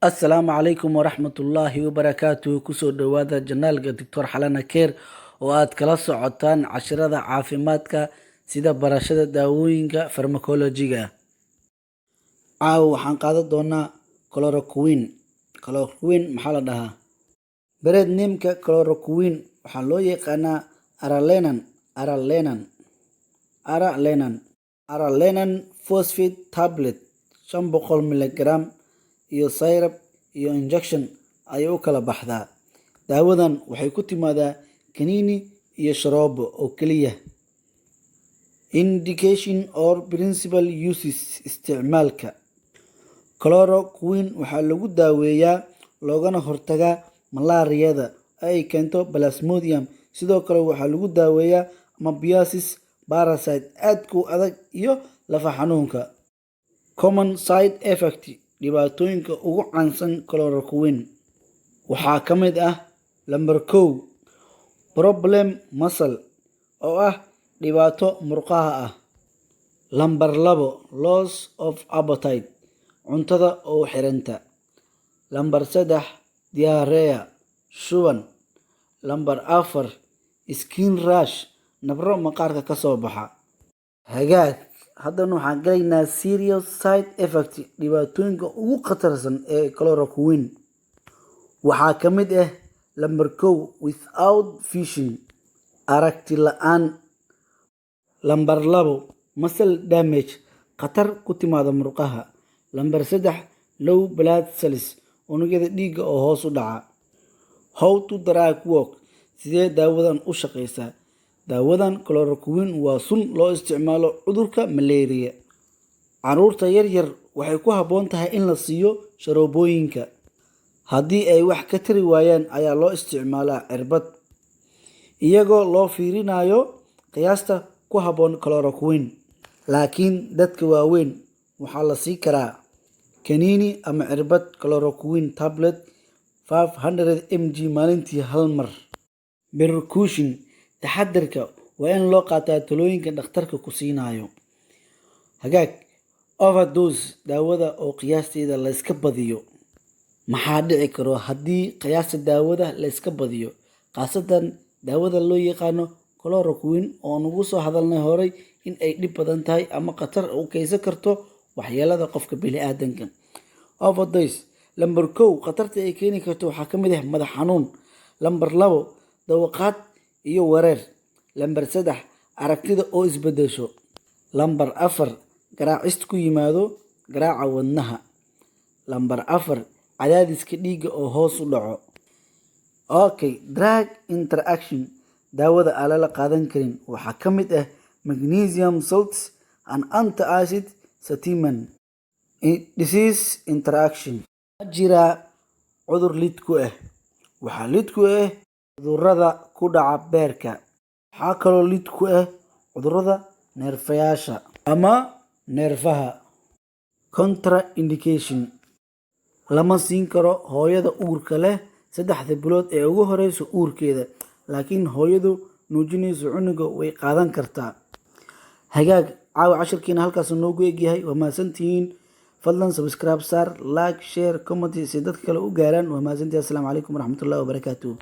Asalaamu calaykum waraxmatullaahi wabarakaatuh. Kusoo dhowaada channelka Doctor Xalana Care oo aad kala socotaan cashirada caafimaadka, sida barashada daawooyinka, pharmacology-ga. Caawa waxaan qaadan doonaa chloroquine. Chloroquine maxaa la dhahaa? Brand name-ka chloroquine waxaa loo yaqaanaa Aralen, Aralen, Aralen, Aralen phosphate tablet 500 milligram iyo syrup iyo injection ayay u kala baxdaa. Daawadan waxay ku timaadaa kaniini iyo sharoobo oo keliya. Indication or principal uses, isticmaalka chloroquine: waxaa lagu daaweeyaa loogana hortagaa malaariyada ay keento Plasmodium. Sidoo kale waxaa lagu daaweeyaa amoebiasis, parasite aadka u adag iyo lafa xanuunka. Common side effect, dhibaatooyinka ugu caansan chloroquine waxaa ka mid ah: lambar 1, problem muscle, oo ah dhibaato murqaha ah. Lambar 2, loss of appetite, cuntada oo xiranta. Lambar 3, diarrhea, shuban. Lambar 4, skin rash, nabro maqaarka ka soo baxa. Hagaag, haddana waxaan galaynaa serious side effect, dhibaatooyinka ugu khatarsan ee chloroquine. Waxaa ka mid ah lambar 1, without vision, aragti la-aan. Lambar 2, muscle damage, khatar ku timaada murqaha. Lambar 3, low blood cells, unugyada dhiigga oo hoos u dhaca. How to drug work, sidee daawadan u shaqeysaa? Daawadan chloroquine waa sun loo isticmaalo cudurka malaria. Carruurta yaryar waxay ku habboon tahay in la siiyo sharoobooyinka. Haddii ay wax ka tari waayaan ayaa loo isticmaalaa cirbad, iyagoo loo fiirinayo qiyaasta ku habboon chloroquine. Laakiin dadka waaweyn waxaa la siin karaa kaniini ama cirbad chloroquine tablet 500 mg maalintii hal mar. Precaution, taxadarka: waa in loo qaataa talooyinka dhakhtarka ku siinayo. Hagaag, overdose, daawada oo qiyaasteeda la iska badiyo. Maxaa dhici karo haddii qiyaasta daawada la iska badiyo, khaasatan daawada loo yaqaano chloroquine oo nagu soo hadalnay horay in ay dhib badan tahay ama khatar u keysan karto waxyeelada qofka bini'aadanka? Overdose, lambar 1, khatarta ay keeni karto waxaa ka mid ah madax xanuun. Lambar 2, dawaqaad iyo wareer. Lambar 3, aragtida oo isbedesho. Lambar 4, garaacist ku yimaado garaaca wadnaha. Lambar 4, cadaadiska dhiigga oo hoos u dhaco. Okay, drug interaction, daawada aan lala qaadan karin waxaa ka mid ah magnesium salts and antacid satiman. Disease interaction, ma jiraa cudur lid ku ah? Waxaa lid ku ah cudurrada ku dhaca beerka. Waxaa kaloo lid ku ah cudurrada neerfayaasha ama neerfaha. Contraindication, lama siin karo hooyada uurka leh 3da bilood ee ugu horeysa uurkeeda, laakiin hooyadu nuujinayso cunuga way qaadan kartaa. Hagaag, caawa cashirkiina halkaas noogu egyahay. Waa mahadsantihiin. Fadlan subscribe saar, like, share, comment si dadka kale u gaaraan. Waa mahadsantihiin. Asalaamu calaykum waraxmatullahi wabarakaatuh.